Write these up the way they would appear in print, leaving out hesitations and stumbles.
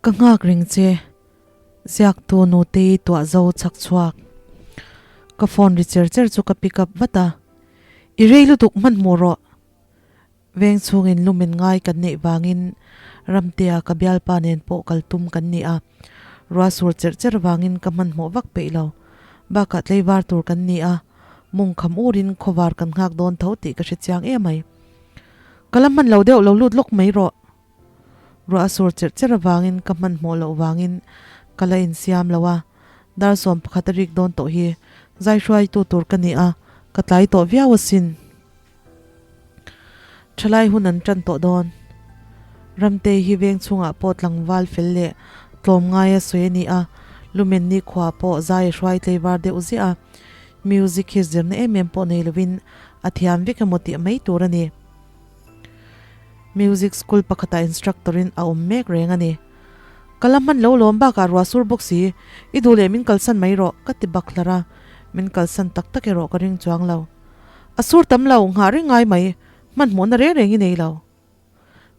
Ka nghak reng che, ziaktu Nutei tuah zo chhak chhuak. Ka phone ri cher cher chu ka pick up vat a, I rei lutuk hmanhmawh rawh. Veng chhungin lumin ngai kan neih vangin Ramtea ka bialpa nen pawh kal tum kan ni a, ruah sur cherh cherh vangin ka hmanhmawh vak peih lo. Bakah tleivar tur kan ni a, mung kham urin khawvar kan nghak dawn tho tih ka hre chiang em mai. Ka la hman lo deuh lo lut lawk mai rawh. Ruah a sur cherh cherh avangin ka hmanhmawh loh vangin ka la insiam lo a, dar 11 a rik dawn tawh hi zai hruaitu tur ka ni a, ka tlai tawh viau asin. Thalai hun an tan tawh dawn. Ramtei hi veng chhungah pawh tlangval fel leh tlawm ngaia sawi a ni a, lumen nikhua pawh zai a hruai tleivar deuh ziah a, music hi zirna em em pawh nei lovin a thiam vek emaw tih mai tur a ni. Music school pakhatah instructor in a awm mek reng a ni. Ka la hman lo lawm bakah ruah sur bawk si, i duh leh min kalsan mai rawh, ka ti bak hlar a, min kalsan tak tak erawh ka ring chuang lo. A sur tam lo, nghah reng ngai mai, hmanhmawhna reng reng i nei lo.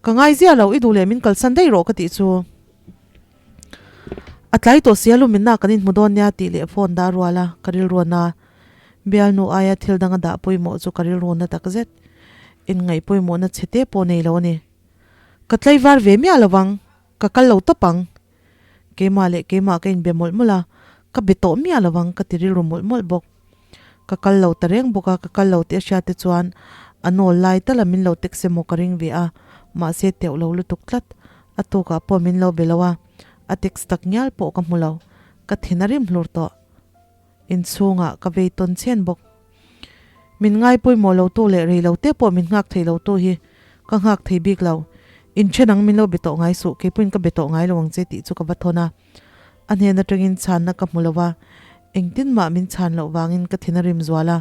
Ka ngai ziah lo, i duh leh min kalsan daih rawh ka tih chu. A tlai tawh sia luminna kan inhmu dawn nia tih leh phone dah rual a, ka rilru a na. Bialnu aia thil danga dah pawimawh chu ka rilru na takzet. Inngaih pawimawhna chhe te pawh nei lo a ni. Ka tlaivar ve miah lo vang, ka kal lo tawp ang. Keimah leh keimah ka inbe mawlh mawlh a, ka be tawh miah lo vang ka ti rilru mawlh mawlh bawk. Ka kal lo ta reng bawk a, ka kal lo tih a hriat te chuan a nawl lai tal a min lo text emaw ka ring ve a, mahse teuh lo lutuk tlat. A tukah pawh min lo be lo a, a text tak ngial pawh ka hmu lo. Ka thin a rim hlur tawh. Inchhungah ka vei tawn chhen bawk. Min ngai pawimawh lo tu leh rei lo te pawh min nghak thei lo tu hi ka nghak thei bik lo. Inthen ang min lo be tawh ngai suh, keipawhin ka be tawh ngai lo ang che tih chu ka va thawn a. A hnen atangin chhanna ka hmu lo va, engtin mah min chhan loh vangin ka thin a rim zual a,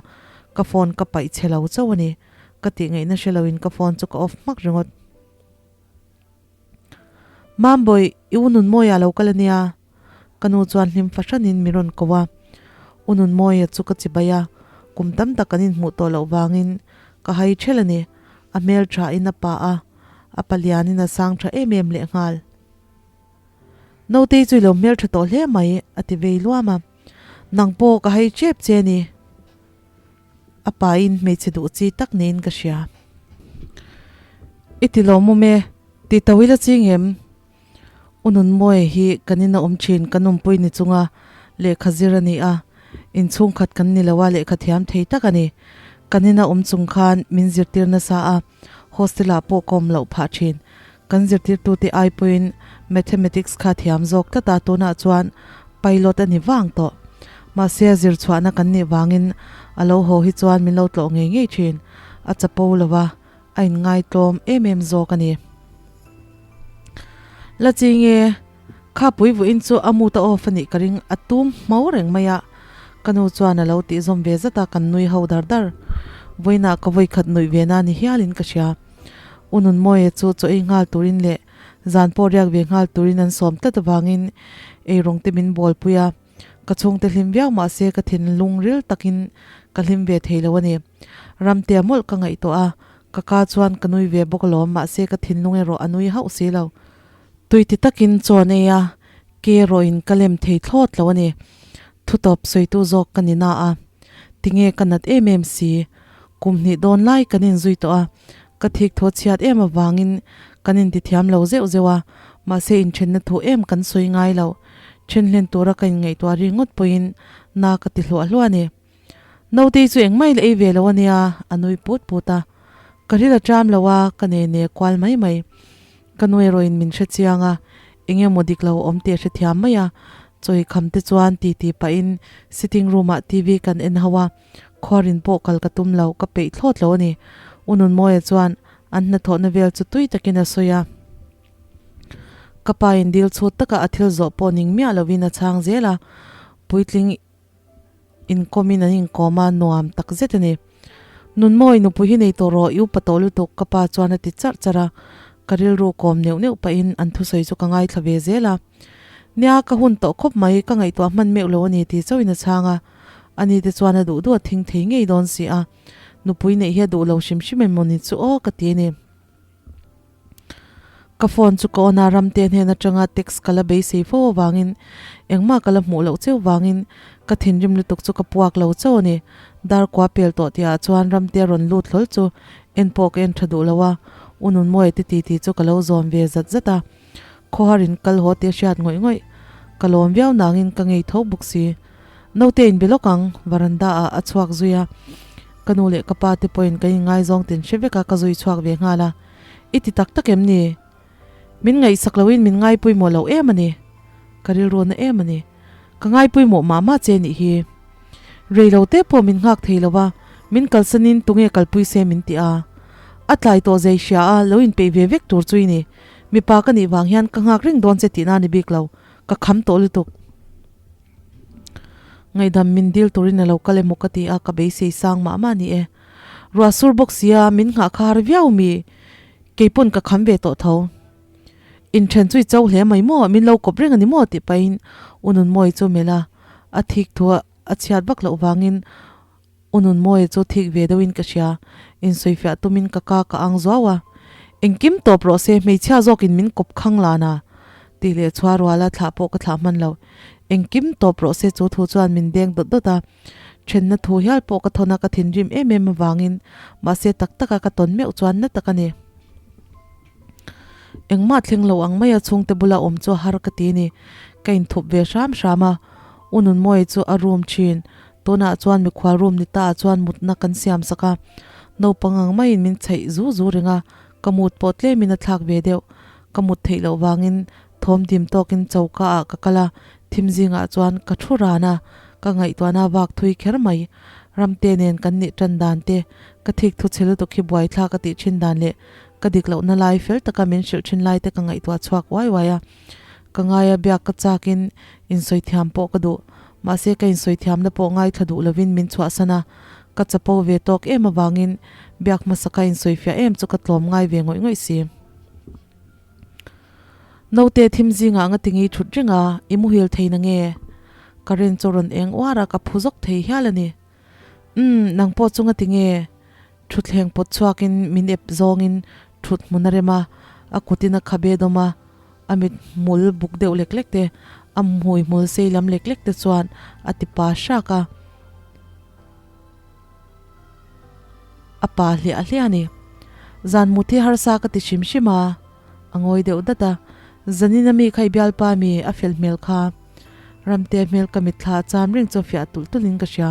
ka phone ka paih chhe lo chauh a ni. Ka tih ngaihna hre loin ka phone chu ka off hmak ringawt. Mambawi, i u Nunmawia lo kal a nia. Ka nu chuan hlim fahranin min rawn ko a. U Nunmawia chu ka chibai a, kum tam tak kan inhmuh tawh loh vangin ka hai ṭhel a ni. A hmel ṭhain a pa a, a palianin a sang ṭha em em lehnghal. Nautei chu i lo hmel ṭha tawh hle mai, a ti vei luam a. Nang pawh ka hai ṭep che a ni. A pain hmeichhe duh chi tak niin ka hria. I ti lawmawm e, tih tau ila ching em? U Nunmawia hi kan in a awm thin, kan awmpui ni chunga lehkha zir a ni a, inchhungkhat kan ni lo a, lehkha thiam thei tak a ni. Kan in a awm chung khan min zirtir nasa a, hostel ah pawh ka awm loh phah thin. Kan zirtirtute ai pawhin Mathematics kha thiam zawk tlat a, tunah chuan pilot a ni vang tawh. Mahse a zir chhuahna kan nih vangin a lo haw hi chuan min lo tlawh ngei ngei thin. A chapo lo va, a inngaitlawm em em zawk a ni. La chi nge, kha pui vuiin chu a mut a off a nih ka ring, a tum hmo reng mai a. Ka nu chuan a lo tih zawm ve zat a, kan nui ho dar dar. Vawiinah ka vawikhat nuih ve na ni hialin ka hria. U Nunmawia chu chaw ei nghal turin leh zan pawh riak ve nghal turin an sawm tlat avangin eirawng te min bawlpui a, ka chhungte hlim viau mahse ka thinlung ril takin ka hlim ve thei lo a ni. Ramtea mawlh ka ngaihtuah a, ka ka chuan ka nui ve bawk alawm mahse ka thinlung erawh a nui hauh si lo. Tui ti takin chaw an ei a, ke erawhin ka lem thei thlawt lo a ni. Thutawp sawitu zawk ka ni na a, tinge ka nat em em si? Kum hnih dawn lai kan inzui tawh a, ka thik thaw chhiat em avangin kan intithiam lo zeuh zeuh a, mahse inthenna thu em kan sawi ngai lo. Then hlen tura ka inngaihtuah ringawt pawhin na ka ti hluah hluah a ni. Nautei chu engmah ila ei ve lo a nia, a nui put put a. Ka ril a ṭam lo a, ka ne ne kual mai mai. Ka nu erawhin min hre chiang a, eng emaw dik lo awm tih a hre thiam mai a. Chawi kham te chuan ti ti pahin sitting room ah TV kan en ho a, khuarin pawh kal ka tum lo, ka peih thlawt lo a ni. U Nunmawia chuan an hnathawhna vel chu tui takin a sawi a. Ka pa in dil chhut taka a thil zawh pawh ning miah lovin a chhang zel a, puitling inkawmin an inkawm a, nuam tak zet a ni. Nunmawi nupui hi nei tawh rawh, i upa tawh lutuk, ka pa chuan a ti charh charh a, ka rilru kawm neuh neuh pahin an thusawi chu ka ngaithla ve zel a. Nia, ka hun tawh khawp mai, ka ngaihtuah hman meuh lo a ni tih chauhin a chhang a, ani te chuan a duh duh a thing thei ngei dawn si a, nupui neih hi a duh lo hrim hrim em maw ni chu aw ka ti a ni. Ka phone chu ka on a, Ramte hnen atanga text ka la beisei fo avangin engmah ka la hmuh loh cheu vangin ka thinrim lutuk chu ka puak lo chauh a ni. Darkua pel tawh tihah chuan Ramte a rawn lut hlawl chu en pawh ka en tha duh lo a, U Nunmawia te titi chu ka lo zawm ve zat zat a. Khawhar in kal haw tih a hriat ngawih ngawih. Ka lawm viau nangin ka ngei tho bawk si. Naute in be lawk ang, varanda ah a chhuak zui a. Ka nu leh ka pa te pawhin kan inngaizawng tin hre vek a, ka zui chhuak ve nghal a. I ti tak tak em ni? Min ngaihsak loin min ngaipawimawh loh em a ni. Ka rilru na em a ni. Ka ngaipawimawh mah mah che nih hi. Rei lo te pawh min nghak thei lo a, min kalsanin tunge kalpui se min ti a. A tlai tawh zei hria a, lo inpeih ve vek tur chu i ni. Mipa ka nih vang hian ka nghak reng dawn che tihna a ni bik lo, ka kham tawh lutuk. Ngaihdam min dil turin a lo kal emaw ka ti a, ka beisei sang mah mah ni e. Ruah sur bawk sia, min nghah kha har viau mi, keipawn ka kham ve tawh tho. Inthen chu i cho hle mai maw, min lo kawp reng a ni maw tih pahin U Nunmawii chu melh a, a thik thu a chhiat vak loh vangin U Nunmawii chu thik ve deuhin ka hria, insawifiah tumin ka ka ka ang zuau a, Engkim tawp rawh se, hmeichhia zawkin min kawp khang lan a tih leh chhuah ruala thlah pawh ka thlah hman lo. Engkim tawp rawh se chu thu chuan min deng dawt dawt a, thenna thu hial pawh ka thawn a, ka thinrim em em avangin mahse tak taka ka tawn meuh chuan na tak a ni. Engmah thleng lo ang maia chhungte bula awm chu a har ka ti ni. Ka inthup ve hram hram a, U Nunmawii chu a room thin. Tunah chuan mikhual room ni ta ah chuan mutna kan siam sak a, naupang ang maiin min chheih zu zu reng a, ka mut pawh tlemin a thlak ve deuh. Ka mut theih loh vangin thawm dim tawkin choka ah ka kal a, thim zingah chuan ka thu ran a, ka ngaihtuahna vak thui kher mai. Ramte nen kan nih tan dan te, ka thik thu chhe lutuk hi buaithlak a tih thin dan leh ka dik lohna lai fel taka min hrilh thin lai te ka ngaihtuah chhuak uai uai a. Ka ngaia biak ka chakin insawi thiam pawh ka duh. Mahse ka insawi thiamna pawh ngaithla duh lovin min chhuahsan a, ka chapo ve tawk em avangin biak hmasa ka insawi fiah em chu ka tlawm ngai ve ngawih ngawih si. Naute thim zingah nga tingi thut reng a, i muhil thei na nge? Ka rin chu rawn eng uar a, ka phu zawk thei hial a ni. Umm, nang pawh chu nga tinge? Thutthleng pawt chhuakin min ep zawngin thut hmun a rem a, a kutin a khabe dawm a, a mit hmul buk deuh lek lek te, a hmui hmul sei lam lek lek te chuan a ti pa hrak a, a pa hliah hliah a ni. Zan mut hi harsa ka ti hrim hrim a, a ngawi deuh dat a, Zanin ami kha i bialpa mi a fel hmel kha. Ramte hmel ka mitthla a cham reng chu a fiah tulh tulh in ka hria.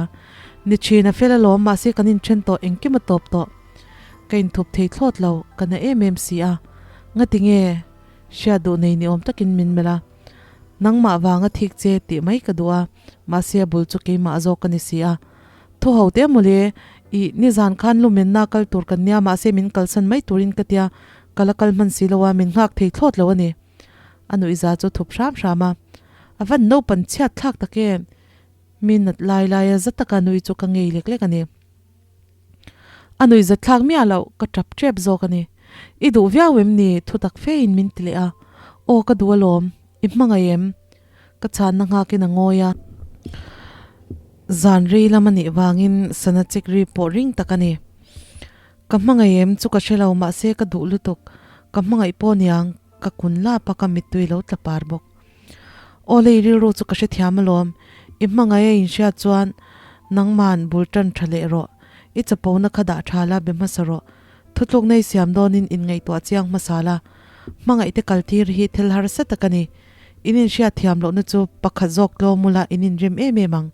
Ni thin a fel alawm mahse kan inthen tawh engkim a tawp tawh. Ka inthup thei thlawt lo, ka na em em si a. Ngati nge? Hriat duh nei ni awm takin min melh a. Nangmah vanga thik che tih mai ka duh a, mahse a bul chu keimah zawk ka ni si a. Thu ho te mawle, ih nizan khan lumenna kal tur kan nia mahse min kalsan mai turin ka tia, ka la kal hman si lo a, min nghak thei thlawt lo a ni. A nuihza chu thup hram hram a, A van naupan chhiat thlak tak em? Mi nat lai laia za taka nui chu ka ngei lek lek a ni. A nuihza thlak miah loh, ka tap tep zawk a ni. I duh viau em ni? Thu tak fe in min ti leh a. Aw ka duh alawm, i hmangaih em? Ka chhanna nghakin a ngawi a. Zan rei lam a nih vangin sana chik ri pawh ring tak a ni. Ka hmangaih em chu ka hre lo mahse ka duh lutuk, ka hmangaih pawh niang ka kun lap a ka mittui lo tla par bawk. Aw lei rilru chu ka hrethiam alawm, i hmangaih a inhriat chuan nangman bul tan tha leh rawh, i chapona kha dah tha la be hmasa rawh, thutluk nei siam dawnin inngaihtuah chiang hmasa la, hmangaih te kal tir hi thil harsa tak a ni, in inhriat thiam lohna chu pakhat zawk tlawm ula in inrem em em ang.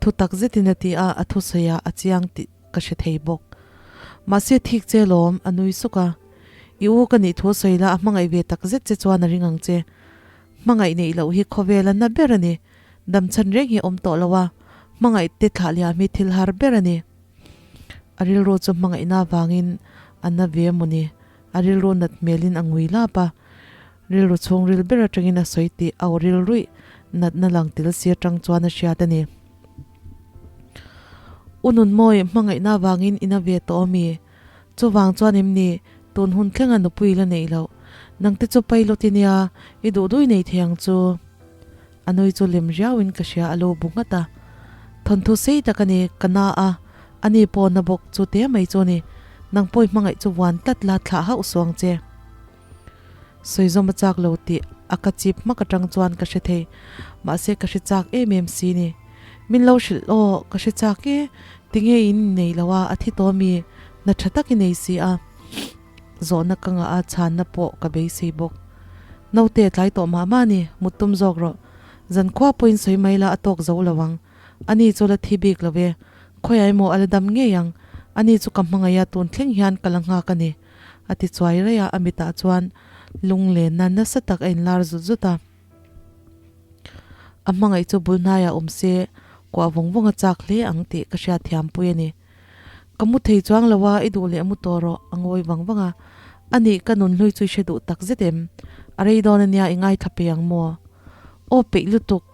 Thu tak zetin a ti a, a thusawi ah a chiang tih ka hre thei bawk. Mahse thik che lawm, a nui suk a. I u ka nih thu sawi la a hmangaih ve tak zet che chuan a ring ang che. Hmangaih neih loh hi khawvel a na ber a ni. Damchhan reng hi a awm tawh lo a, hmangaih te thlah liam hi thil har ber a ni. A rilru chu hmangaihna avangin a na ve emaw ni? A rilru nat hmelin a ngui lap a. Rilru chhungril ber atangin a sawi tih au rilruih natna lang tel si atang chuan a hriat a ni. U Nunmawi, hmangaihna avangin ina ve tawh ami? Chuvang chuan em ni, tun hun thlenga nupui la neih loh. Nangte chu pilot i nia, i duh dui nei thei ang chu. A nui chu lem riauin ka hria a lo bu nghat a. Thawnthu sei tak a ni, ka na a, ani pawh na bawk chu te mai chu a ni. Nang pawh i hmangaih chu vuan tlat la thlah hauh suh ang che. Sawi zawm a chak lo tih a ka chip hmak atang chuan ka hre thei. Mahse ka hre chak em em si ni. Min lo hrilh aw, ka hre chak e, tinge in nei lo a, a thi tawh mi, hna tha tak i nei si a. Zawhna ka ngah a, chhanna pawh ka beisei bawk. Naute tlai tawh mah mah ni, mut tum zawk rawh. Zankhua pawhin sawi mai la a tawk zo lo ang. Ani chu la thi bik lo e, khawiah emaw a la dam ngei ang, ani chu ka hmangaih a, tun thleng hian ka la nghak a ni, a ti chuai raih a, a mitah chuan lunglenna nasa tak a inlar zut zut a. A hmangaih chu bul hnaiah awm se, kuah vawng vawng a chak hle ang tih ka hriat thiam pui a ni. Ka mu thei chuang lo a, i duh leh mu tawh rawh, a ngawi vang vang a. A nih, ka nun hlui chu i hre duh tak zet em? A rei dawn a nia, i ngaithla peih ang maw? Aw peih lutuk!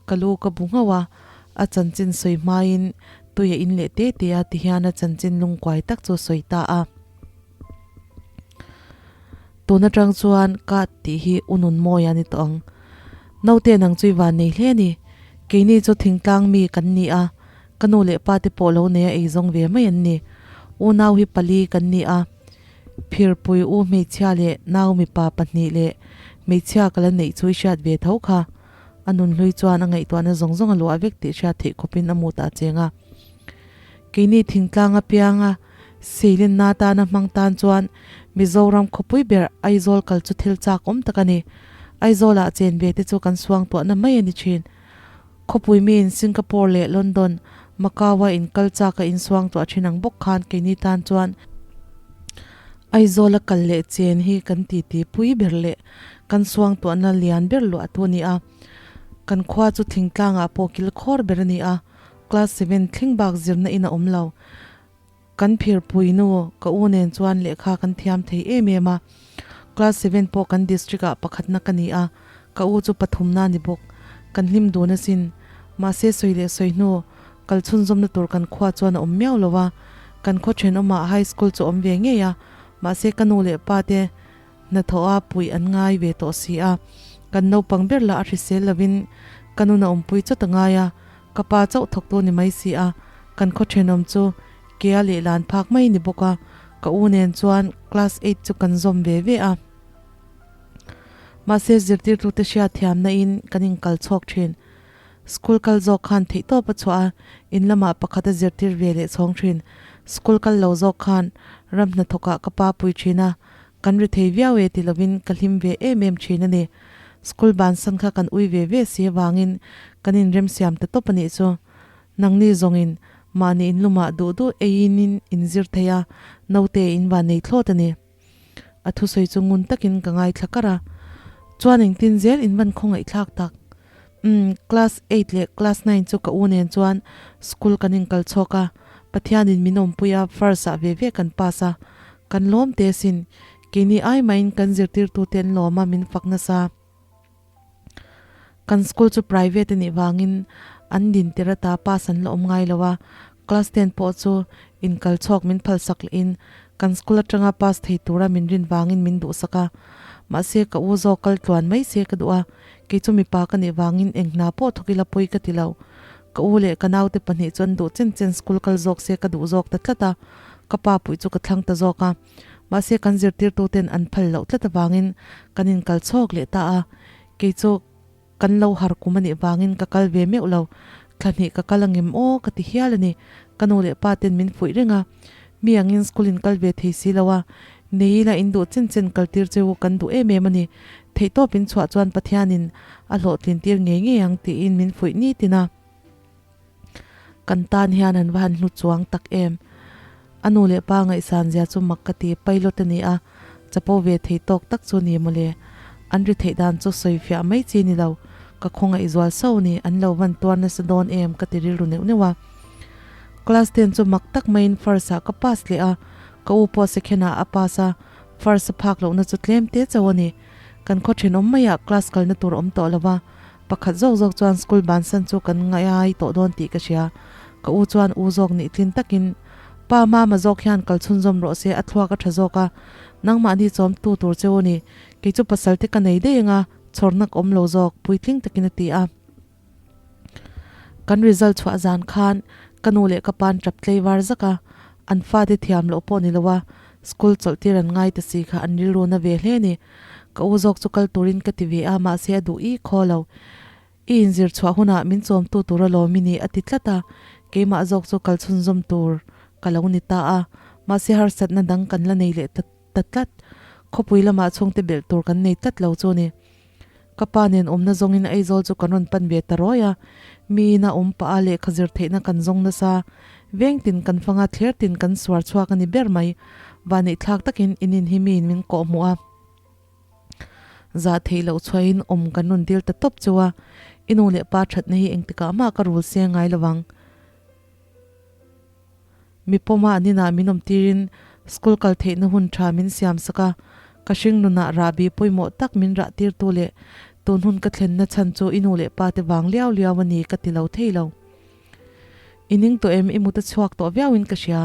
Ka lu ka bu nghauh a, a chanchin sawi hmain tui a in leh te te a tihian a chanchin lungkuai tak chu a sawi ta a. Tun atang chuan ka tih hi u nun mawi a ni tawh ang. Naute nang chu i van nei hle a ni. Keini chu thingtlang mi kan ni a, ka nu leh pa te pawh lo nei a eizawng ve mai an ni. Unau hi pali kan ni a. Phirpui u hmeichhia leh nau mipa pahnih leh hmeichhia ka la neih chu i hriat ve tho kha. A nunhlui chuan a ngaihtuahna zawng zawng a luah vek tih hriat theih khawpin a mut ah cheng a. Keini thingtlang apianga seilenna atana hmang tan chuan Mizoram khawpui ber Aizawl kal chu thil chak awm tak a ni. Aizawlah chen ve te chu kan suang tuahna mai a ni thin. Khawpui miin Singapore leh London, Macau-a inkal chak a insuang tuah thin ang bawk khan keini tan chuan Aizawla kal leh chen hi kan titi pui ber leh kan suang tuahna lian ber luah tu a ni a. Kan khua chu thingtlangah pawh kil khawr ber a ni a, class seven thleng bak zirna in a awm lo. Kan phirpui nu ka u nen chuan lehkha kan thiam thei em em a, class seven pawh kan district ah pakhatna ka ni a, ka u chu pathumna a ni bawk. Kan hlim dun asin. Mahse sawi leh sawi hnu kal chhunzawmna tur kan khua chuan a awm miau lo a, kan khaw thenawmah high school chu awm ve ngei a, mahse ka nu leh pa te Hnathawh a puih an ngai ve tawh si a, kan naupang ber lah a hrisel lovin ka nun a awmpui chawt a ngai a, ka pa chauh thawktu ni mai si a, kan khaw thenawm chu kea lehlan phak mai ni bawk a, ka u nen chuan class eight chu kan zawm ve ve a. Mahse zirtirtute hriatthiamna in kan inkal chhawk thin. School kal zawk khan theihtawp a chhuah a, in lamah pakhat a zirtir ve leh chhawng thin. School kal lo zawk khan ram hnathawkah ka pa pui thin a, kan ri thei viau e ti lovin ka hlim ve em em thin a ni. School bansan kha kan ui ve ve si avangin kan inremsiam ta tawp a nih chu. Nangni zawngin mahni inlumah duh duh eiin in inzir thei a, naute in van nei thlawt a ni. A thusawi chu ngun takin ka ngaithla kar a, chuan engtin zel in van khawngaihthlak tak. Umm, class eight leh class nine chu ka u nen chuan school kan inkal chhawk a, Pathianin min awmpui a, first ah ve ve kan pass a, kan lawm te asin, keini ai mahin kan zirtirtute an lawm a, min fak nasa. Kan school chu private a nih vangin an din tir ata pass an la awm ngai lo a, class ten pawh chu inkal chhawk min phalsak lehin kan school atanga pass thei tura min rin vangin min duhsak a. Mahse ka u zawk kal tluan mai se ka duh a, kei chu mipa ka nih vangin eng hna pawh thawk ila pawi ka ti lo. Ka u leh ka naute pahnih chu an duh chen chen school kal zawk se ka duh zawk ta tlat a, ka pa puih chu ka thlang ta zawk a. Mahse kan zirtirtuten an phal loh tlat avangin kan inkal chhawk leh ta a, kei chu kan lo har kum a nih vangin ka kal ve meuh lo, thla hnih ka kal angem aw ka ti hial a ni, ka nu leh pa ten min fuih reng a, mi angin school in kal ve thei si lo a, nei ila in duh chen chen kal tir cheu kan duh em em a ni, theihtawp in chhuah chuan Pathianin a hlawhtlin tir ngei ngei ang tiin min fuih nitin a. Kan tan hian an va han hlu chuang tak em. A nu leh pa ngaihsan zia chu mak ka ti, pilot a ni a, chapo ve thei tawk tak chu ni mawle. An ri theih dan chu sawi fiah mai chi ni lo, ka khawngaih zual so ni, an lo van tuar nasa dawn em ka ti rilru neuh neuh a. Class ten chu mak tak maiin first ah ka pass leh a, ka u pawh second ah a pass a, first a phak lohna chu tlem te chauh a ni. Kan khaw thenawm maiah class kalna tur awm tawh lo va, Pakhat zawk zawk chuan school bansan chu kan ngaihai tawh dawn tih ka hria. Ka u chuan u zawk nih tlin takin, Pa mama zawk hian kal chhunzawm rawh se, a thluak a tha zawk a, nangmahni chawmtu tur cheu a ni. Kei chu pasal te ka nei daih anga chhawrnak awm lo zawk, puitling takin a ti a. Kan result chhuah zan khan ka nu leh ka pa'n tap tlei var zak a. An fate thiam loh pawh ni lo a, school chawlh tir an ngai ta si kha an rilru na ve hle a ni. Ka u zawk chu kal turin ka ti ve a, mahse a duh i khaw lo. I inzir chhuah hunah min chawmtu tur alawm i ni a ti tlat a, keimah zawk chu kal chhunzawm tur ka lo ni ta a, mahse harsatna dang kan la nei leh ta ta tlat. Khawpui lamah chhungte belh tur kan nei tlat lo chu a ni. Ka pa nen awmna zawngin Aizawl chu kan rawn pan ve ta rawi a, miin a awm pah a lehkha zir theihna kan zawng nasa. Veng tin kan fang a, thler tin kan suar chhuak a ni ber mai. Vanneih thlak takin in in hi miin min kawh hmuh a. Zah theih loh chhuahin awm kan rawn dil ta tawp chu a, i nu leh pa thatna hi engtikah mah ka rul se ngai lo vang. Mi pawma an inah min awm tirin school kal theihna hun tha min siam sak a, ka hring nunah rahbi pawimawh tak min rah tirtu leh tun hun ka thlenna chhan chu i nu leh pa te vang liau liau a ni ka ti lo thei lo. I ning tawh em i mut a chhuak tawh viauin ka hria.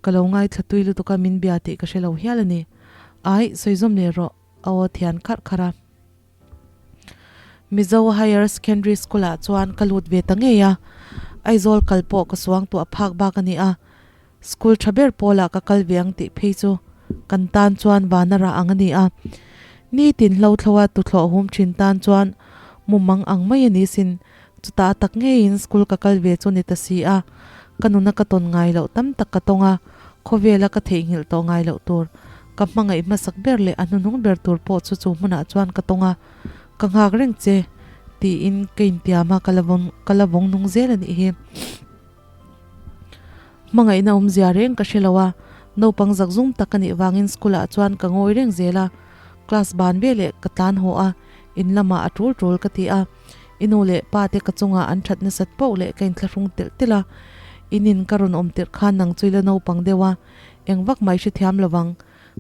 Ka lo ngaithla tui lutuk a min bia tih ka hre lo hial a ni. Aih, sawi zawm leh rawh, a aw thian kharh kharh a. Mizo Higher Secondary School ah chuan ka lut ve ta ngei a, Aizawl kal pawh ka suang tuah phak bak a ni a, school tha ber pawlah ka kal ve ang tih phei chu kan tan chuan vana rah ang a ni a, nitin hlo thlo a tuthlawh hum thin tan chuan mumang ang mai a ni sin, chutah tak ngeiin school ka kal ve chu ni ta si a, ka nuna ka tawn ngai loh tam tak ka tawng a, Khawvela ka theihnghilh tawh ngai loh tur, ka hmangaih hmasak ber leh a hnuhnung ber tur pawh chu chu hmunah chuan ka tawng a, ka nghak reng che, tiin ka intiam a, ka la vawng ka la vawng nung zel a nih hi. Hmangaihna awmzia reng ka hre lo a, naupang zakzum tak ka nih vangin school ah chuan ka ngawi reng zel a, class ban veleh ka tlan haw a, in lamah a tul tul ka ti a. I nu leh pa te ka chungah an that nasat poh leh ka inthlahrung telh telh a, in in ka rawn awm tirh khan nang chu i la naupang deuh a, eng vak mai hrethiam lo vang.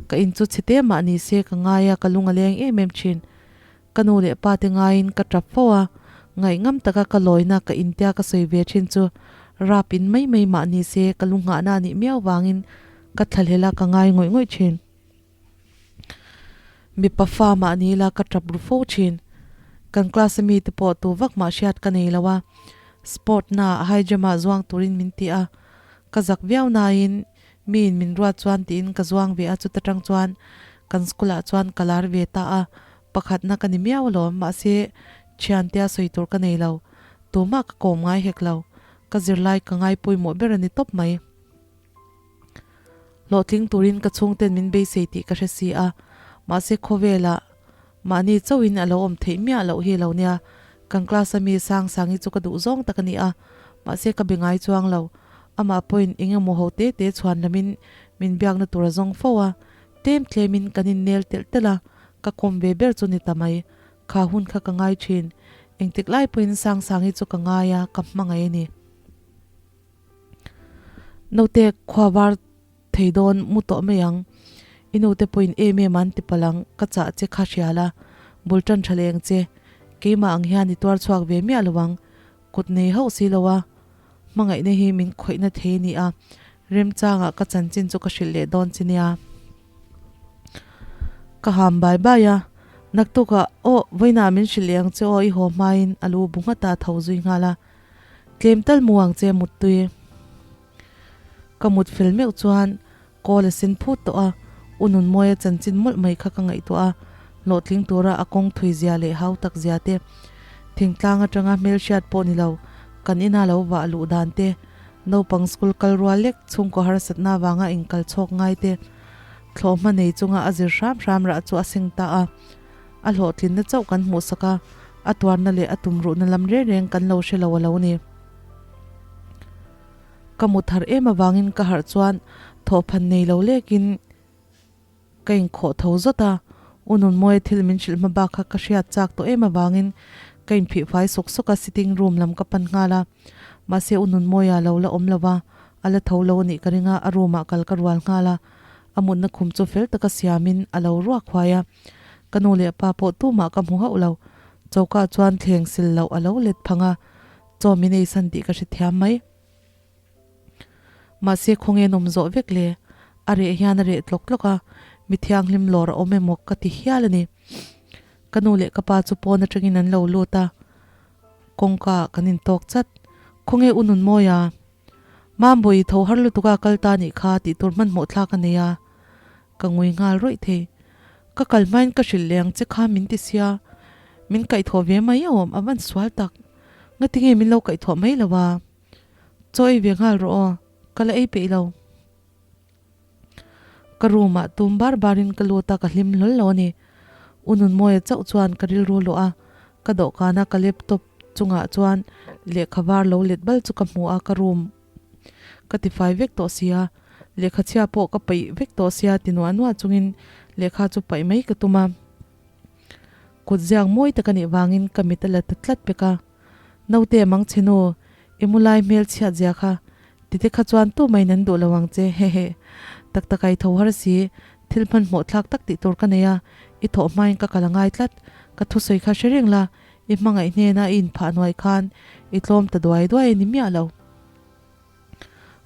Ka in chu chhe te mah ni se ka ngai a, ka lung a leng em em thin. Ka nu leh pa te ngaiin ka tap fo a, ngaihngam taka ka lawina ka intia ka sawi ve thin chu rap in mai mai mah ni se ka lu nghahna a nih miau vangin ka thlahlel a, ka ngai ngawih ngawih thin. Mipa fa mah ni ila ka tap ru fo thin. Kan class a mite pawh tu vak mah hriat ka nei lo a, sport na ah high jump ah zuang turin min ti a, ka zak viau nain miin min ruat chuan tiin ka zuang ve a, chuta tang chuan kan school ah chuan ka lar ve ta a, pakhatna ka ni miau alawm, mahse thiantea sawi tur ka nei lo, tumah ka kawm ngai hek lo, ka zirlai ka ngai pawimawh ber a ni tawp mai. Hlawhtling turin ka chhungten min beisei tih ka hre si a, mahse khawvelah mahni chauhin a lo awm theih miah loh hi lo nia. Kan class a mi sang sang hi chu ka duh zawng tak a ni a, mahse ka be ngai chuang lo. Amah pawhin eng emaw ho te te chhuan lamin min biakna tur a zawng fo a, tlem tlemin kan innel telh telh a, ka kawm ve ber chu ni ta mai. Kha hun kha ka ngai thin. Engtik lai pawhin sang sang hi chu ka ngai a, ka hmangaih a ni. Naute khua var thei dawn mu tawh mai ang. I nute pawhin em em an ti palh ang, ka chah che kha hria la, bul tan tha leh ang che. Keimah ang hian i tuar chhuak ve miah lo ang, kut nei hauh si lo a, hmangaihna hi min khawihna thei a ni a, remchangah ka chanchin chu ka hrilh leh dawn che nia. Ka ham bai bai a, naktukah aw vawiinah min hrilh leh ang che aw i haw hmain a lu bu nghat a tho zui nghal a. Tlem tal mu ang che muttui. Ka mut fel meuh chuan kawl a sen phut tawh a, U Nunmawia chanchin mawlh mai kha ka ngaihtuah a, hlawhtling tura a kawng thui zia leh hau tak zia te, thingtlang atanga hmelhriat pawh ni lo kan ina lo vah luh dan te, naupang school kal rual lek chhungkaw harsatna avanga inkal chhawk ngai te, thlawhhma nei chunga a zir hram hram rah chu a seng ta a. A hlawhtlinna chauh kan hmuhsak a, a tuarna leh a tumruhna lam reng reng kan lo hre lo a lo ni. Ka mut harh em avangin ka harh chuan thawhphan nei lo lekin ka inkhawh tho zawt a, U Nunmawia thil min hrilh hma bak kha ka hriat chak tawh em avangin ka inphihfai sawk sawk a, sitting room lam ka pan nghal a, mahse U Nunmawia lo la awm lo va, a la tho lo a nih ka ring a, a room ah kal ka rual nghal a, a mutna khum chu fel taka siamin a lo ruak huai a. Ka nu leh pa pawh tumah ka hmu hauh lo. Choka chuan thleng sil loh a lo let phang a, chaw min ei san tih ka hre thiam mai. Mahse khawnge nawm zawh vek le? A reh hian a reh tlawk tlawk a, mi thianghlim lawr a awm emaw ka ti hial a ni. Ka nu leh ka pa chu pawn atangin an lo lut a, kawngka ah kan intawk chat. Khawnge u Nunmawia? Mambawi tho har lutuk a kal ta nih kha tih tur hmanhmawh thlak a nei a, ka ngui nghal rawih thei. Ka kal hmain ka hrilh leh ang che kha min ti sia, min kaihthawh ve mai awm a van sual tak. Ngatinge min lo kaihthawh mai lo a? Chaw ei ve nghal rawh aw, ka la ei peih lo. Ka room ah tum bar bar in ka lut a, ka hlim hlawl lo a ni. U Nunmawia chauh chuan ka rilru luah a, ka dawhkan a ka laptop chungah chuan lehkha var lo let bal chu ka hmu a, ka room ka tifai vek tawh sia, lehkha chhia pawh ka paih vek tawh sia ti nuah nuah chungin lehkha chu paih mai ka tum a. Kut ziak mawi tak a nih vangin ka mit a la ta tlat pek a. Naute mang che nu, i mu lai hmel chhiat zia kha, tite kha chuan tu mai nan duh lo ang che, hehe. Tak tak a i tho har si, thil hmanhmawh thlak tak tih tur ka nei a, i thawh hmain ka kal a ngai tlat, ka thusawi kha hre reng la, i hmangaih hnena i inphah hnuai khan i tlawm ta duai duai a ni miah lo.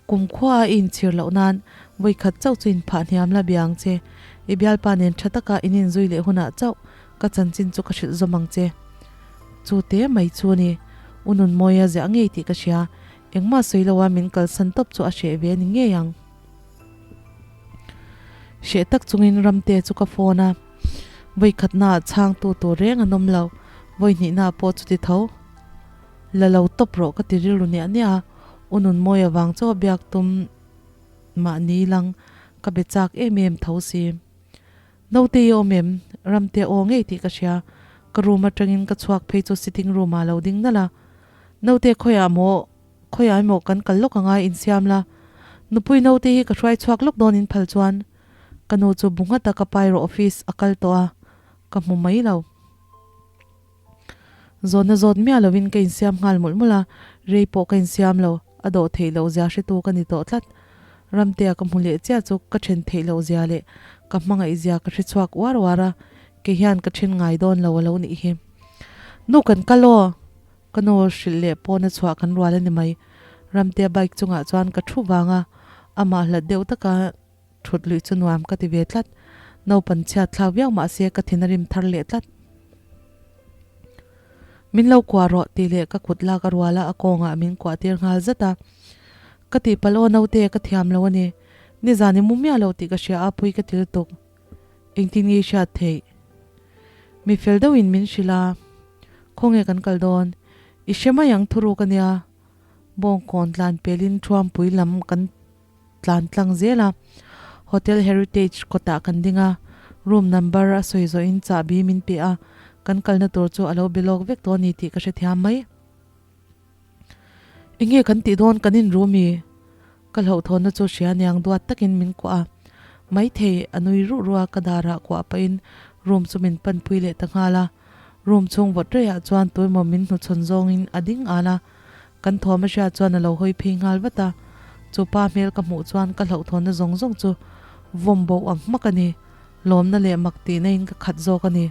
Kumkhua a i inchhir loh nan vawikhat chauh chu inphah hniam la bia ang che. I bialpa nen tha taka in inzui leh hunah chauh ka chanchin chu ka hrilh zawm ang che. Chu te mai chu a ni. U Nunmawia ziah ngei tih ka hria. Engmah sawi loa min kalsan tawp chu a hreh ve a ni ngei ang. Hreh tak chungin Ramte chu ka phone a. Vawikhatnaah chhangtu tur reng an awm lo. Vawihnihnaah pawh chuti tho. La lo tawp rawh ka ti rilru niah niah a, U Nunmawi avang chaw biak tum mahni lang ka be chak em em tho si. Naute i awm em? Ramte aw ngei tih ka hria. Ka room atangin ka chhuak phei chu sitting room ah lo ding nalh a. Naute khawiah maw, khawiah emaw kan kal lawk anga insiam la. Nupui naute hi ka hruai chhuak lawk dawn in phal chuan ka nu chu bu nghat a ka pai rawh office a kal tawh a, ka hmu mai lo. Zawhna zawt miah lovin ka insiam nghal mawlh mawlh a, rei pawh ka insiam lo, a dawh theih loh zia hretu ka ni tawh tlat. Ramtea ka hmu leh chiah chu ka then theih loh zia leh ka hmangaih zia ka hre chhuak uar uar a, kei hian ka then ngai dawn lo a lo nih hi. Nu kan kal aw! Ka nu hrilh leh pawna chhuah kan rual a ni mai. Ramtea bike chungah chuan ka thu vang a, amah hlat deuh taka Thut luih chu nuam ka ti ve tlat. Naupan chhiat thlak viau mah se ka thin a rim thar leh tlat. Min lo kuah rawh tih leh ka kut lak a rual a, a kawngah min kuah tir nghal zat a. Ka tihpalh aw naute ka thiam lo a ni. Nizan i mu miah lo tih ka hria a pui ka ti lutuk. Engtin nge i hriat theih? Mi fel deuhin min hrilh a. Khawnge kan kal dawn? I hre mai ang thuruk a nia. Bawngkawn tlan pelin Thuampui lam kan. tlan tlang zel a, Hotel Heritage kawtah kan ding a, room number a sawi zawhin chahbi min pe a, kan kalna tur chu a lo be lawk vek tawh a ni tih ka hrethiam mai. Enge kan tih dawn kan in room i? Ka hlauhthawnna chu hria niang duat takin min kuah a, maithei a nui ruh ruh a, ka darah kuah pahin room chu min panpui leh ta nghal a, room chhung vawt reiah chuan tuemaw min hnuchhawn zawngin a ding al a, Kan thawm a hriat chuan a lo hawi phei nghal vat a, chu pa hmel ka hmuh chuan ka hlauhthawnna zawng zawng chu vawm bo ang hmak a ni, lawmna leh mak tihna in ka khat zawk a ni.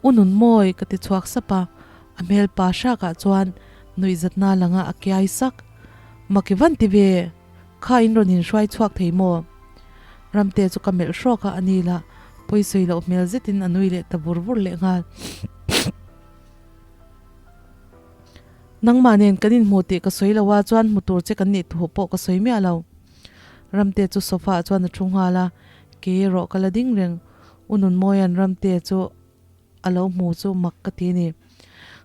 U Nunmawi ka ti chhuak sap a, a hmel pa hrakah chuan nuihzatna langa a kiai sak. Mak i van ti ve, kha in rawn inhruai chhuak thei maw? Ramte chu ka melh hrawk a, a ni lah pawisawi loh hmel zetin a nui leh ta vur vur leh nghal. Nangmah nen kan inhmu tih ka sawi lo a, chuan hmu tur che kan nih thu pawh ka sawi miah lo. Ramte chu sofa ah chuan a thu nghal a, kei erawh ka la ding reng. U Nunmawia'n Ramte chu a lo hmu chu mak ka ti a ni.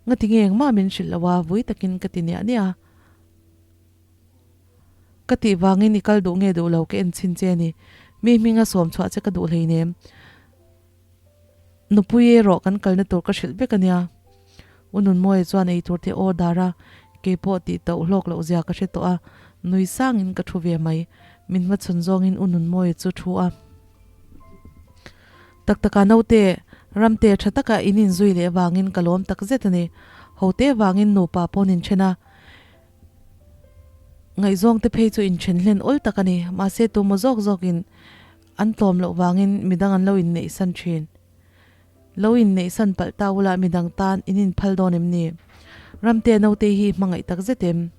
Ngati nge engmah min hrilh lo a, vui takin ka ti niah niah a. Ka tih vangin i kal duh nge duh lo ka en chhin che a ni. Mi hminga sawm chhuah che ka duh hleinem. Nupui erawh kan kalna tur ka hrilh vek a nia. U Nunmawia chuan ei tur te order a, keipawh tih tauh hlawk loh zia ka hre tawh a, nui sangin ka thu ve mai. Min hmachhawn zawngin U Nunmawia chu thu a. Tak taka naute, ramte tha taka in inzui leh vangin ka lawm tak zet a ni. Hote vangin nupa pawn inthen a. Ngaihzawng te phei chu inthen hlen awl tak a ni. Mahse tumaw zawk zawkin An tlawm loh vangin midang an lo inneihsan thin. Lo inneihsan palh ta ula midang tan in inphal dawn em ni? Ramte naute hi hmangaih tak zet em?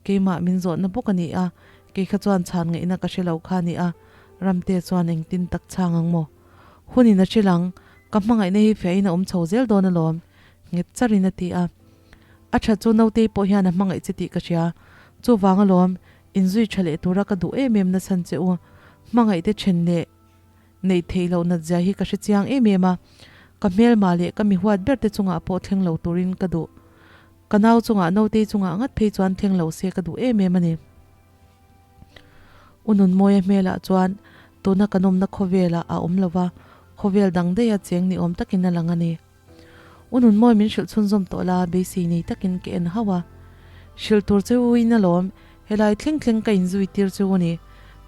Keimah min zawhna bawk a ni a, kei kha chuan chhan ngaihna ka hre lo kha a ni a, Ramte chuan engtin tak chhang ang maw? Hunin a hrilh ang, ka hmangaihna hi fiahin a awm chho zel dawn alawm, nghet charin a ti a. A tha chu nautei pawh hian a hmangaih che tih ka hria. Chuvang alawm, inzui tha leh tura ka duh em em nachhan che u. Hmangaihte then leh neih theih loh nat zia hi ka hre chiang em em a, ka hmelma leh ka mi huat ber te chungah pawh thleng lo turin ka duh. Ka nau chungah Notei chungah ngat phei chuan thleng lo se ka duh em em a ni. U Nunmawia hmelah chuan tuna kan awmna khawvelah a awm lo va, khawvel dang daiha cheng ni awm takin a lang a ni. U Nunmawi min hrilh chhunzawm tawh la, beisei nei takin ka en hauh a. Hrilh tur che u in alawm, helai thleng thleng ka inzui tir che u a ni.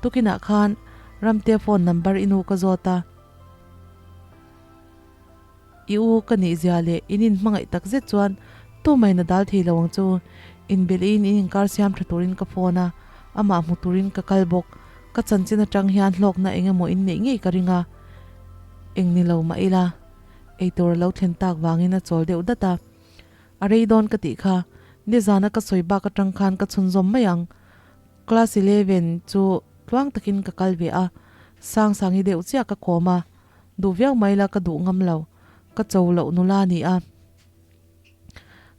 Tukinah khan Ramtea phone number i nu ka zawt a. I u ka nih zia leh in inhmangaih tak zet chuan tumah in a dal thei lo ang chu. Inbelhin in inkar siam tha turin ka phone a, amah hmu turin ka kal bawk. Ka chanchin atang hian hlawkna eng emaw in neih ngei ka ring a, eng ni lo mah ila. Eitur a lo thlen tak vangin a chawl deuh dat a. A rei dawn ka tih kha, nizana ka sawi bak atang khan ka chhunzawm mai ang. Class 11 chu tluang takin ka kal ve a, Sangsangi deuh chiah ka kawm a, duh viau mai la ka duh ngam lo, ka cho loh nula a ni a.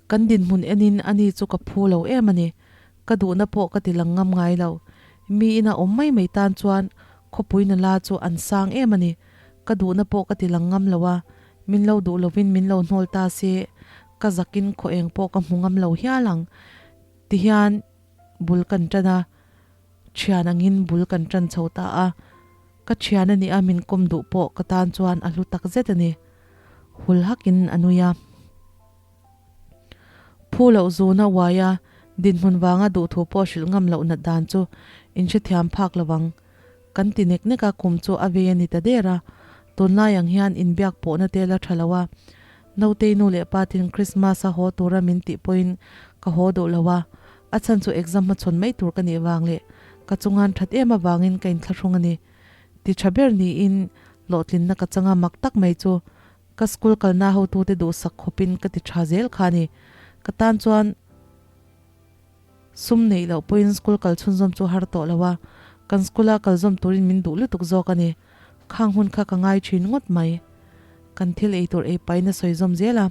Kan dinhmun enin ani chu ka phu lo em a ni. Ka duhna pawh ka ti lang ngam ngai lo. Mi ina awm mai mai tan chuan khawpui nula chu an sang em a ni. Ka duhna pawh ka ti lang ngam lo a, min lo duh lovin min lo hnawl ta se, ka zakin khaw eng pawh ka hmu ngam lo hial ang. Tihian bul kan tan a, thian angin bul kan tan chho ta a, ka thian a nih a min kawm duh pawh ka tan chuan a hlu tak zet a ni. Hul hakin a nui a. Phu loh zuna uai a, dinhmun vanga duhthu pawh hrilh ngam loh nat dan chu inhrethiam phak lo ang. Kan ti nek nek a, kum chu a vei a ni ta der a. Tunlai ang hian inbiak pawhna te la tha lo a. Nautei nu leh pa tin Christmas a haw tura min tih pawhin ka haw duh lo a. A chhan chu exam hmachhawn mai tur ka nih vang leh ka chungan that em avangin ka inthlahrung a ni. Ti tha ber niin hlawhtlinna ka changa mak tak mai chu ka school kalna hotute duhsak khawpin ka ti tha zel kha a ni. Ka tan chuan. Sum neih loh pawhin school kal chhunzawm chu har tawh lo a, kan school a kal zawm turin min duh lutuk zawk a ni. Khang hun kha ka ngai thin ngawt mai. Kan thil ei tur ei pain a sawi zawm zel a,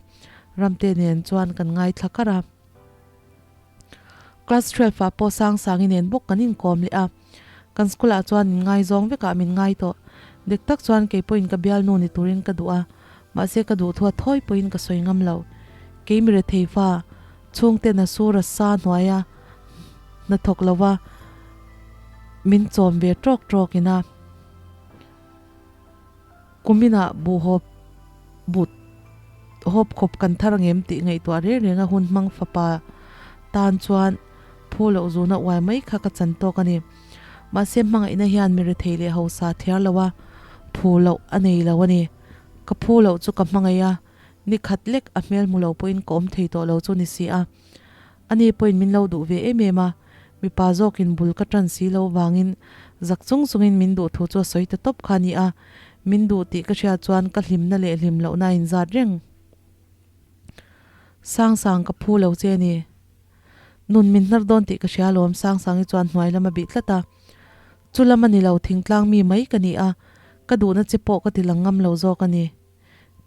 Ramte nen chuan kan ngaithla kar a. Class 12 ah pawh Sangsangi nen bawk kan inkawm leh a, kan school ah chuan min ngaizawng vekah min ngai tawh. Dik tak chuan kei pawhin ka bialnu ni turin ka duh a, mahse ka duh thu a thawi pawhin ka sawi ngam lo. Kei mi rethei fa, Chhungten a sur a sa hnuai a, hnathawk lo va min chawm ve tawk tawk in a. Kuminah buh hawp but hawp khawp kan thar angem tih ngaihtuah reng reng a hun hmang fapa tan chuan phu loh zuna uai mai kha ka chan tawk a ni. Mahse hmangaihna hian mi rethei leh hausa thliar lo a, phu loh a nei lo a ni. Ka phu loh chu ka hmangaih a. Ni khat lek a hmel hmu lo pawhin ka awm thei tawh lo chu ni si a. Ani pawhin min lo duh ve em em a, mipa zawkin bul ka tan si lo vangin zak chung chungin min duh thu chu a sawi ta tawp kha a ni a. Min duh tih ka hriat chuan ka hlimna leh hlim lohna a inzat reng. Sangsang ka phu lo che a ni. Nun min hnar dawn tih ka hria alawm Sangsangi chuan hnuai lam a bih tlat a. Chu lam a ni lo, thingtlang mi mai ka ni a, ka duhna che pawh ka ti lang ngam lo zawk a ni.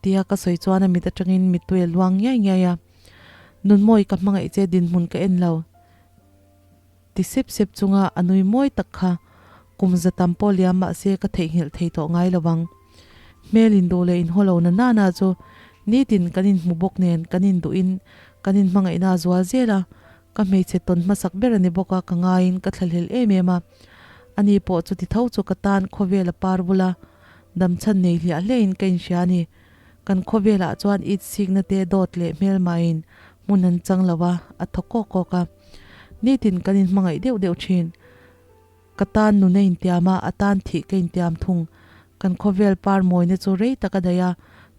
Tia ka sawi chuan a mit atangin mittui a luang ngiai ngiai a, Nunmawi ka hmangaih che dinhmun ka en lo ti sep sep chunga a nui mawi tak kha kum za tam pawh liam mah se ka theihnghilh thei tawh ngai lo vang. Hmel induh leh inhaw lo na nana chu nitin kan inhmu bawk nen kan induhin kan inhmangaihna a zual zel a, ka hmeichhe tawn hmasak ber a ni bawk a ka ngaiin ka thlahlel em em a, ani pawh chuti tho chu ka tan khawvel a par bula Damchhan nei hliah hliahin ka inhria a ni. Kan khawvelah chuan it sikna te dawt leh hmelmain hmun an chang lo a, a thaw kawk kawk a. Nitin kan inhmangaih deuh deuh thin. Ka tan nun a intiam a, a tan thih ka intiam thung. Kan khawvel par mawina chu rei tak a daih a,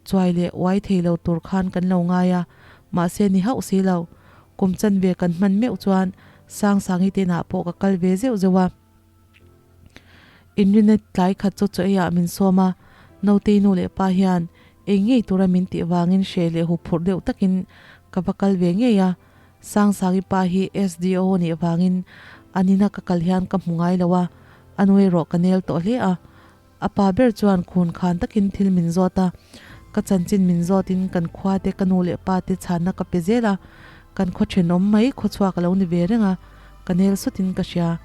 chuai leh uai thei lo tur khan kan lo ngai a, mahse ni hauh si lo. Kum chanve kan hman meuh chuan Sangsangi te inah pawh ka kal ve zeuh zeuh a. Inrinna tlai khat chu chaw eiah min sawm a, Nautei nu leh pa hian ei ngei tura min tih vangin hreh leh huphurh deuh takin ka va kal ve ngei a, Sangsangi pa hi SDO a nih vangin an ina ka kal hian ka hmu ngai lo a, a nu erawh ka nel tawh hle a. A pa ber chuan khun khan takin thil min zawt a, ka chanchin min zawtin kan khua te ka nu leh pa te chhanna ka pe zel a, kan khaw thenawm mai khawchhuak a lo ni ve reng a. Ka nel sutin ka hria.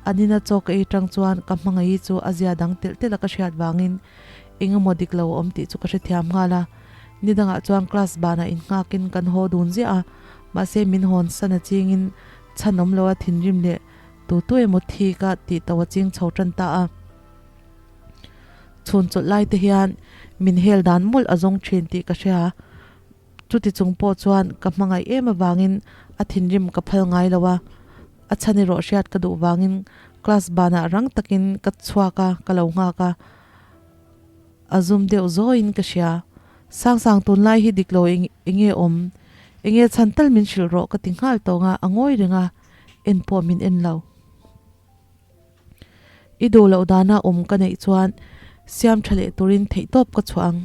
An ina chaw ka ei tang chuan ka hmangaih chu a zia dang telh telh a ka hriat vangin eng emaw dik lo a awm tih chu ka hrethiam nghal a. Ni dangah chuan class banah innghakin kan haw dun ziah a, mahse min hawn san a chingin chhan awm lo a thinrim leh tu tu emaw thi ka tih to a ching chho tan ta a. Chhun chawlh lai te hian min hel dan mawlh a zawng thin tih ka hria. Chuti chung pawh chuan ka hmangaih em avangin a thinrim ka phal ngai lo a, a chhan erawh hriat ka duh vangin class banah rang takin ka chhuak a, ka lo nghak a, a zum deuh zawiin ka hria. Sangsang tunlai hi dik lo eng enge awm? Enge chhan tal min hrilh rawh ka ti nghal tawng a, a ngawi reng a, en pawh min en lo. I duh loh dana awm ka neih chuan siam tha leh turin theihtawp ka chhuah ang.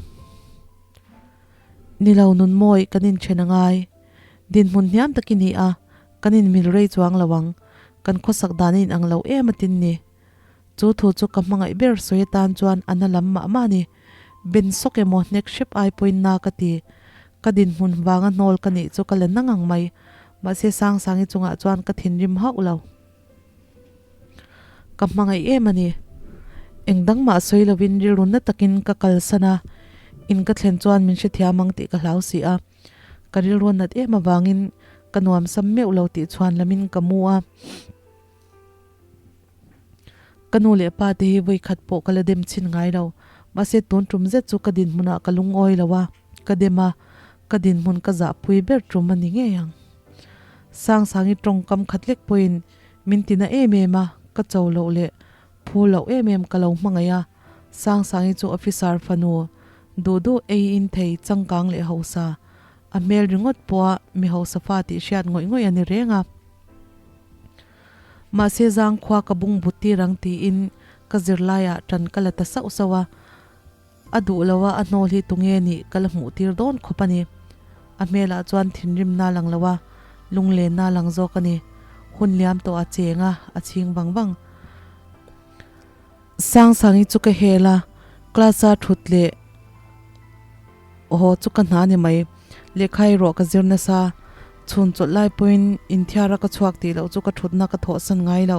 Ni lo nun mawi kan inthen a ngai. Dinhmun hniam tak i ni a, kan inmil rei chuang lo ang. Kan khawsak dan a inang lo em a tin ni. Chu thu chu ka hmangaih ber sawi atan chuan a na lam mah mah a ni. Ben sawk emaw hnek hrep ai pawhin na ka ti. Ka dinhmun vanga hnawl ka nih chu ka la na ngang mai. Mahse Sangsangi chungah chuan ka thinrim hauh lo. Ka hmangaih em a ni. Eng dang mah sawi lovin rilru na takin ka kalsan a, in ka thlen chuan min hrethiam ang tih ka hlau si a. Ka rilru nat em avangin ka nuamsam meuh lo tih chhuan lamin ka mu a. Ka nu leh pa te hi vawi khat pawh ka la dem chhin ngai lo. Mahse tun tum zet chu ka dinhmunah ka lungawi lo a, ka dem a, ka dinhmun ka zahpui ber tum a ni ngei ang. Sangsangi tawngkam khat lek pawhin min ti na em em a, ka cho loh leh phu loh em em ka lo hmangaih a. Sangsangi chu officer fanu duh duh ei in thei changkang leh hausa, a hmel ringawt pawha mi hausa fa tih hriat ngawih ngawih a ni reng a. Mahse zangkhua ka bung but tir ang tiin ka zirlaiah tan ka la ta sauh sauh a. A duh lo a, a hnawl hi tunge nih ka la hmuh tir dawn khawp a ni. A hmelah chuan thinrimna a lang lo a, lunglenna a lang zawk a ni. Hun liam tawh a cheng a, a chhing vang vang. Sangsangi chu ka hel a, class a thut leh haw chu ka hna ni mai. Lehkha erawh ka zir nasa. Chhun chawlh lai pawhin inthiara ka chhuak tih loh chu ka thutna ka thawhsan ngai lo.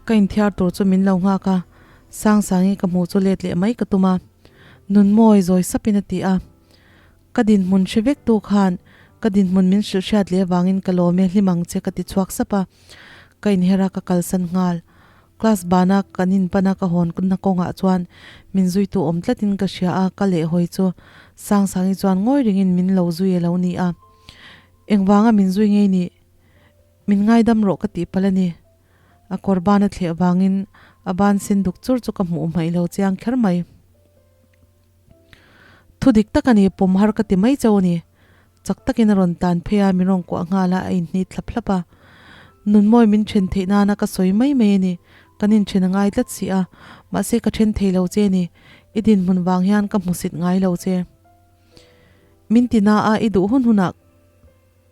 Ka inthiar tur chu min lo nghak a. Sangsangi ka hmuh chu let leh mai ka tum a, Nunmawi zawi sapin a ti a. Ka dinhmun hre vek tu khan ka dinhmun min hrilh hriat leh avangin ka lawm e hlim ang che ka ti chhuak sap a. Ka inher a ka kalsan nghal. Class bana kan inpan a ka hawn na kawngah chuan min zuitu awm tlatin ka hria a, ka lehhawi chu Sangsangi chuan ngawi ringin min lo zui a lo ni a. Engvanga min zui ngei nih? Min ngaidam rawh ka tih palh a ni. A kawr ban a thleh vangin a ban sin duk chur chu ka hmuh hmaih lo chiang kher mai. Thu dik tak a ni, pawm har ka ti mai chauh a ni. Chak takin a rawn tan phei a, min rawn kuah nghal a, a inhnit thlap thlap a. Nunmawi min then theih nana ka sawi mai mai a ni, kan inthen a ngai tlat si a, mahse ka then thei lo che a ni, i dinhmun vang hian ka hmusit ngai lo che. Min ti na a, i duh hun hunah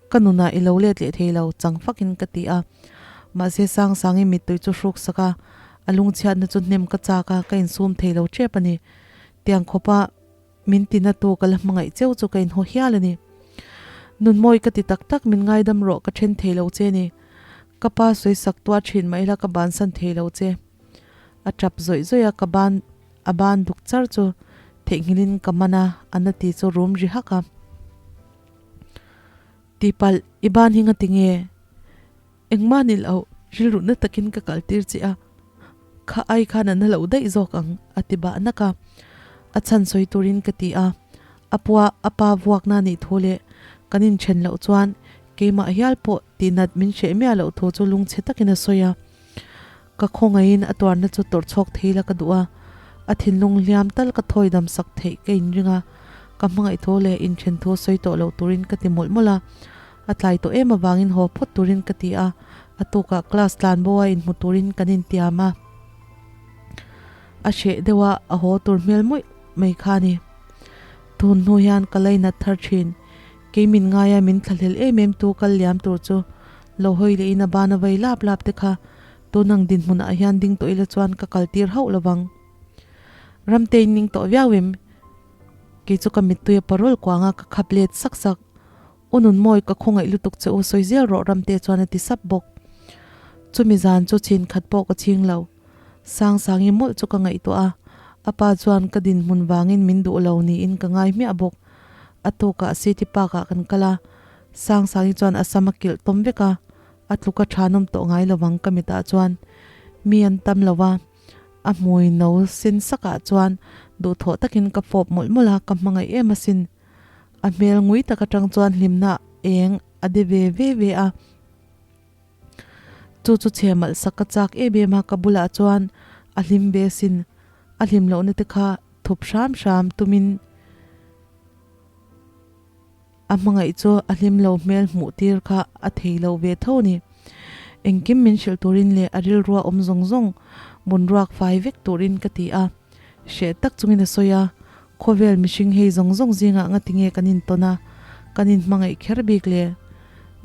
Ka nunah i lo let leh thei lo, chang fakin ka ti a. Mahse Sangsangi mittui chu hruk sak a, a lungchhiatna chu hnem ka chak a, ka insum thei lo tep a ni. Tiang khawpa min tina tu ka la hmangaih cheu chu ka inhaw hial a ni. Nunmawi ka ti tak tak, min ngaidam rawh, ka then thei lo che ni. Ka pa sawi sak tuah thin mah ila ka bansan thei lo che. A tap zawih zawih a, ka ban a ban duk char chu theihnghilhin ka man a, a na ti chu rum ri hak a. Tihpalh, i ban hi ngati nge? Engmah ni lo, rilruhna takin ka kal tir che a, kha ai khan a na loh daih zawk ang, a ti bah nak a. A chhan sawi turin ka ti a, a pua a pa vuakna nih thu leh kan inthen loh chuan keimah hial pawh tihnat min hreh miah loh thu chu lungchhe takin a sawi a. Ka khawngaihin a tuarna chu tawrh chhuak thei la ka duh a, a thinlung hliam tal ka thawi dam sak theih ka inring a, ka hmangaih thu leh inthen thu sawi tawh loh turin ka ti mawlh mawlh a, a tlai tawh em avangin haw phawt turin ka ti a, a tukah class tlan bo a inhmu turin kan intiam a, a hreh deuh a, a haw tur hmel mawih mai kha a ni. Tun hnu hian ka lainat thar thin. Kei min ngaia min thlahlel em em tu kal liam tur chu lo hawi leh in a ban a vei lap lap te kha tun ang dinhmunah hian ding tawh ila chuan ka kal tir hauh lovang. Ramtein ning tawh viau em? Kei chu ka mittui a parawl kuang a ka khap let sak sak. U Nunmawi ka khawngaih lutuk che u sawi zel rawh Ramte chuan a ti sap bawk. Chumi zan chu chin khat pawh ka ching lo. Sangsangi mawlh chu ka ngaihtuah a, a pa chuan ka dinhmun vangin min duh lo niin ka ngai hmiah bawk. A tukah City Park ah kan kal a, Sangsangi chuan a sam a kilh tawm vek a, a tluk a thanawm tawh ngai lovang ka mitah chuan mi an tam lo a, a hmui no sen sakah chuan duhthawh takin ka fawp mawlh mawlh a, ka hmangaih em asin. A hmel ngui tak atang chuan hlimna eng a de ve ve ve a. Chu chu chhe malh sak ka chak em em a, ka bulah chuan a hlim ve asin. A hlim lohna te kha thup hram hram tumin a hmangaih chu a hlim lo hmel hmuh tir kha a thei lo ve tho a ni. Engkim min hrilh turin leh a rilrua awm zawng zawng bunruak fai vek turin ka ti a. Hreh tak chungin a sawi a, Khawvel mihring hei zawng zawng zingah ngatinge kan intawn a, kan inhmangaih kher bik le?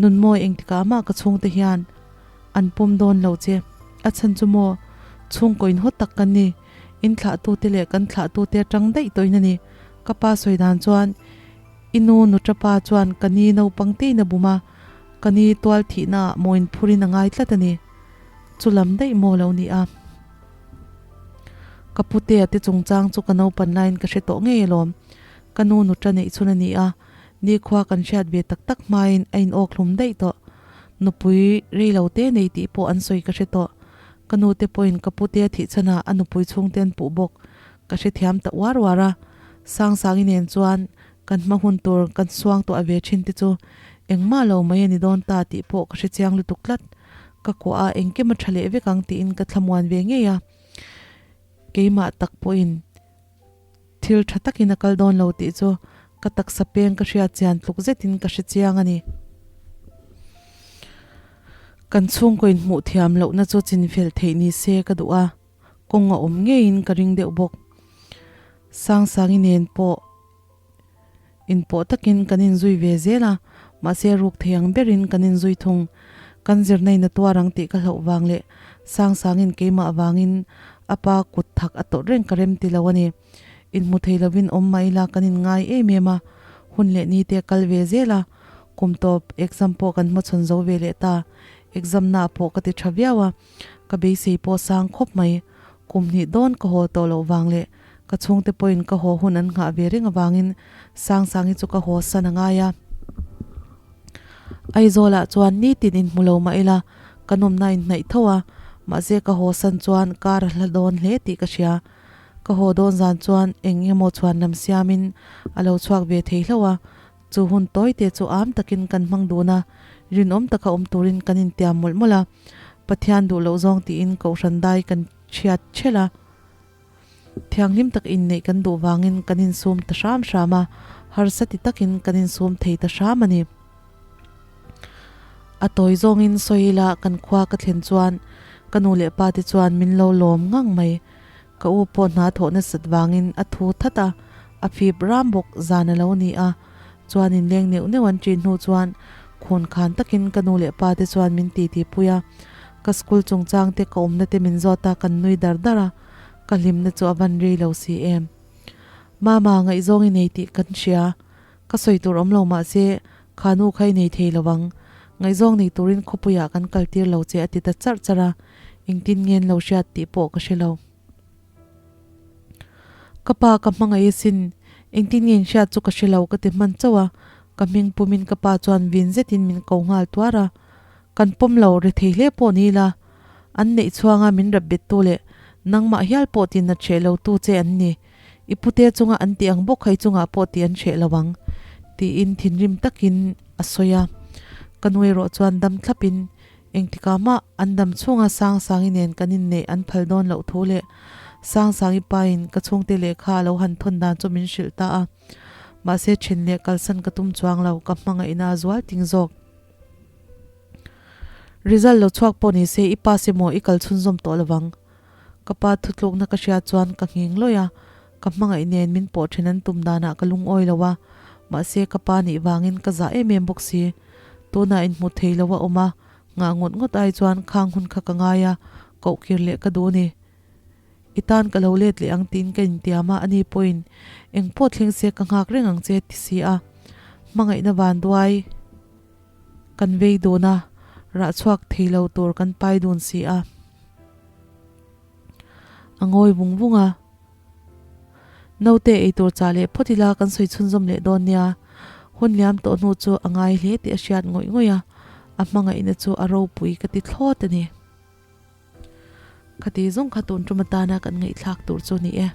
Nunmawi engtikah mah ka chhungte hian an pawm dawn lo che. A chhan chu maw? Chhungkaw inhaw tak kan ni. In thlahtute leh kan thlahtute atang daih tawhin a ni. Ka pa sawi dan chuan i nu nuṭapa chuan ka ni naupang tein a bum a, ka ni tual thihnaah maw inphurin a ngai tlat a ni. Chu lam daih maw lo ni a? Ka putea te chungchang chu ka naupan laiin ka hre tawh ngei alawm. Ka nu nuṭa neih chhun a ni a, nikhua kan hriat ve tak tak hmain a inawkhlum daih tawh. Nupui rei lo te nei tih pawh an sawi ka hre tawh. Ka nu te pawhin ka putea thih chhanah a nupui chhungte an puh bawk. Ka hrethiam ta uar uar a, Sangsangi nen chuan kan hma hun tur kan suang tawh a ve thin te chu engmah lo mai a ni dawn ta tih pawh ka hrechiang lutuk tlat. Ka kuah a, engkim a tha leh vek ang tiin ka thlamuan ve ngei a. Keimah tak pawhin thil tha takin a kal dawn lo tih chu ka taksa peng ka hriat chian tluk zetin ka hrechiang a ni. Kan chhungkaw inhmuh thiam lohna chu chinfel theih ni se ka duh a. Kawng a awm ngeiin ka ring deuh bawk. Sangsangi nen pawh inpawh takin kan inzui ve zel a, mahse ruk thei ang berin kan inzui thung. Kan zirna in a tuar ang tih ka hlauh vang leh Sangsangin keimah vangin a pa kut thak a tawrh reng ka rem ti lo a ni. Inhmu thei lovin awm mah ila kan inngai em em a, hun leh ni te a kal ve zel a, kum tawp exam pawh kan hmachhawn zo ve leh ta. Exam naah pawh ka ti tha viau a. Ka beisei pawh sang khawp mai. Kum hnih dawn ka haw tawh loh vang leh ka chhungte pawhin ka haw hun an nghah ve reng avangin Sangsangi chu ka haw san a ngai a. Aizawlah chuan nitin inhmu lo mah ila ka nawmna a inhnaih tho a, mahse ka haw san chuan kar a hla dawn hle tih ka hria. Ka haw dawn zan chuan eng emaw chhuan lam siamin a lo chhuak ve thei hlauh a, Chu hun tawi te chu am takin kan hmang dun a, rinawm taka awm turin kan intiam mawlh mawlh a. Pathian duh loh zawng tiin Kohhran dai kan chhiat chhelh a. Thianghlim tak inneih kan duh vangin kan insum ta hram hram a, harsa ti takin kan insum thei ta hram a ni. A tawi zawngin sawi ila kan khua ka thlen chuan ka nu leh pa te chuan min lo lawm ngang mai. Ka u pawh hna thawh nasat vangin a thu that a, a fip ram bawk zan a lo ni a, chuan inleng neuh neuh an ṭin hnu chuan khun khan takin ka nu leh pa te chuan min titi pui a, ka school chungchang te ka awmna te min zawt a, kan nui dar dar a, ka hlimna chu a van rei lo si em. Mama, ngaihzawng i nei tih kan hria, ka sawi tur awm lo mahse kha nu kha i nei thei lo ang, ngaihzawng nei turin khawpuiah kan kal tir lo che a ti ta charh charh a. Engtin nge an lo hriat tih pawh ka hre lo. Ka pa ka hmangaih asin, engtin nge in hriat chu ka hre lo ka ti hman chauh a, ka hming pumin ka pa chuan vin zetin min ko nghal tuar a. Kan pawm lo ri thei hle pawh ni ila, an neih chhuanga min rap bettu leh nangmah hial pawh ti nat hreh lo tu che an ni. I pute chunga an tih ang bawk kha i chungah pawh tih an hreh lo ang, tiin thinrim takin a sawi a. Ka nu erawh chuan dam thlapin Engtikah mah an dam chhunga Sangsangi nen kan inneih an phal dawn loh thu leh Sangsangi pain ka chhungte lehkha a lo han thawn dan chu min hrilh ta a. Mahse then leh kalsan ka tum chuang lo, ka hmangaihna a zual ting zawk. Result lo chhuak pawh ni se i pass emaw i kal chhunzawm tawh lovang. Ka pa thutlukna ka hriat chuan ka nghing lawih a, ka hmangaih nen min pawh then an tum danah ka lungawi lo a, mahse ka pa nih vangin ka zah em em bawk si. Tunah inhmu thei lo a awm a, nghah ngawt ngawt ai chuan khang hun kha ka ngai a, koh kir leh ka duh a ni. I tan ka lo let leh ang tiin ka intiam a, ani pawhin eng pawh thleng se ka nghak reng ang che ti si a. Hmangaihna vanduai. Kan vei dun a, rah chhuak thei lo tur kan pai dun si a. A ngawi vung vung a. Naute eitur chah leh phawt ila kan sawi chhunzawm leh dawn nia. Hun liam tawh hnu chu a ngai hle tih a hriat ngawih ngawih a, a hmangaihna chu a ropui ka ti thlawt a ni. Khati zawng kha tun tum atana kan ngaihthlak tur chu ni e.